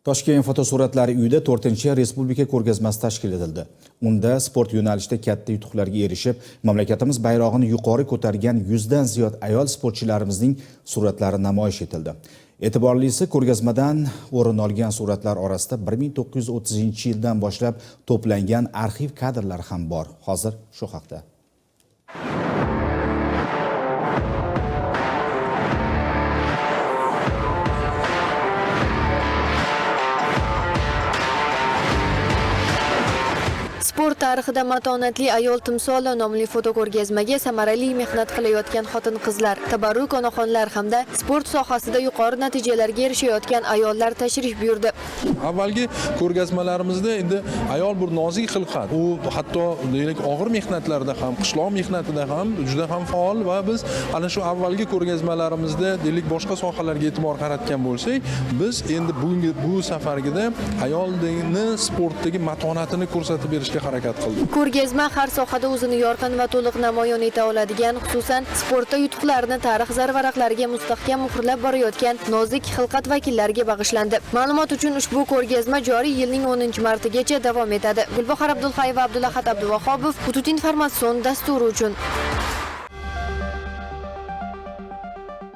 Toshkent fotosuratlari uyida 4-respublika ko'rgazmasi tashkil etildi. Unda sport yo'nalishida katta yutuqlarga erishib, mamlakatimiz bayrog'ini yuqori ko'targan 100 dan ziyod ayol sportchilarimizning suratlari namoyish etildi. E'tiborlisi, ko'rgazmadan o'rin olgan suratlar orasida 1930-yildan boshlab to'plangan arxiv kadrlari ham bor. Hozir shu haqda. Sport tarixida matonatli ayol timsoli nomli fotoko'rgazmaga samarali mehnat qilayotgan xotin-qizlar, tabarruk onaxonlar hamda sport sohasida yuqori natijalarga erishayotgan ayollar tashrif buyurdi. Avvalgi ko'rgazmalarimizda endi ayol bir nozik xilqat. U hatto deylik og'ir mehnatlarda ham, qishloq mehnatida ham juda ham faol va biz ana shu avvalgi ko'rgazmalarimizda deylik boshqa sohalarga e'tibor qaratgan bo'lsak, biz endi bugungi bu safargida ayolni sportdagi matonatini ko'rsatib berishga harakat qildik. Ko'rgazma har sohada o'zini yorqin va to'liq namoyon eta oladigan, xususan sportda yutuqlarni tarix zarvaraqlariga mustahkam muhrlab borayotgan nozik xilqat vakillariga bag'ishlandi. Ma'lumot uchun, ushbu ko'rgazma joriy yilning 10-martigacha davom etadi. Gulbahor Abdulhayeva, Abdulahat Abduvahobov, Hududiy informatsion dasturi uchun.